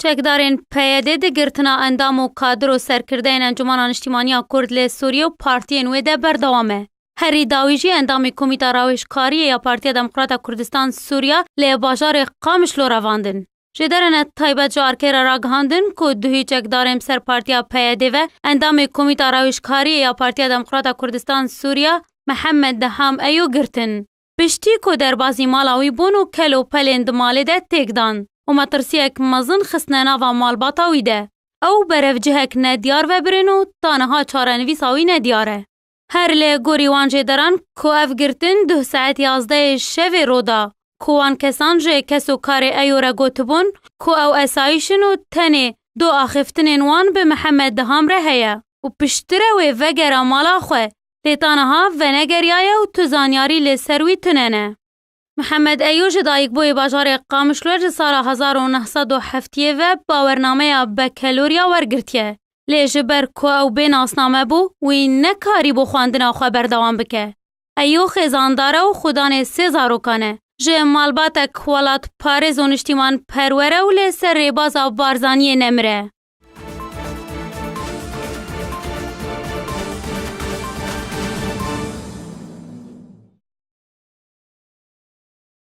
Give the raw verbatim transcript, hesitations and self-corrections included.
Çekdarên P Y D di girtina endam û kadir û serkirdeyên Encûmena Niştîmaniya Kurd li Sûriyê û partiyên wê de berdewam e. Herî dawî jî endamê Komîta Rawêjkariyê ya Partiya Demokrata Kurdistan Sûriya li bajarê Qamişlo revandin. Jêderên taybet ji arkê re ragihandin ku duhî çekdarên bi ser partiya P Y D ve endamê Komîta Rawêjkariyê ya Partiya Demokrata Kurdistan Sûriya Mihemed Deham Eyo girtin. Piştî ku derbazî mala wî bûn û kel û pelên di malê de têk dan û metirsiyek mezin xistine nava malbata wî de. Ew berevcihek nediyar vebirin û ta niha çarenivîsa wî nediyar e. Her li gorî wan jêderan ku ev girtin duh saet yazdehê şevê ro da, ku wan kesan ji kes û karê Eyo re gotibûn ku ew esayîş in û tenê du axiftinên wan bi Mihemed Deham re heye û piştre wê vegera mala xwe, lê ta niha venegeriyaye û tu zanyarî li ser wî tune ne. Mihemed Eyo ji dayikbûyê bajarê Qamişlo ji sala hezar û neh sed û heftiyê ve bawernameya bekeloriya wergirtiye. Lê ji ber ku ew bê nasname bû, wî nekarîbû xwendina xwe berdewam bike. Eyo xêzandar e û xudanê sê zarokan e. Ji malbatek welatparêz û niştîmanperwer e û li ser rêbaza Barzaniyê nemire.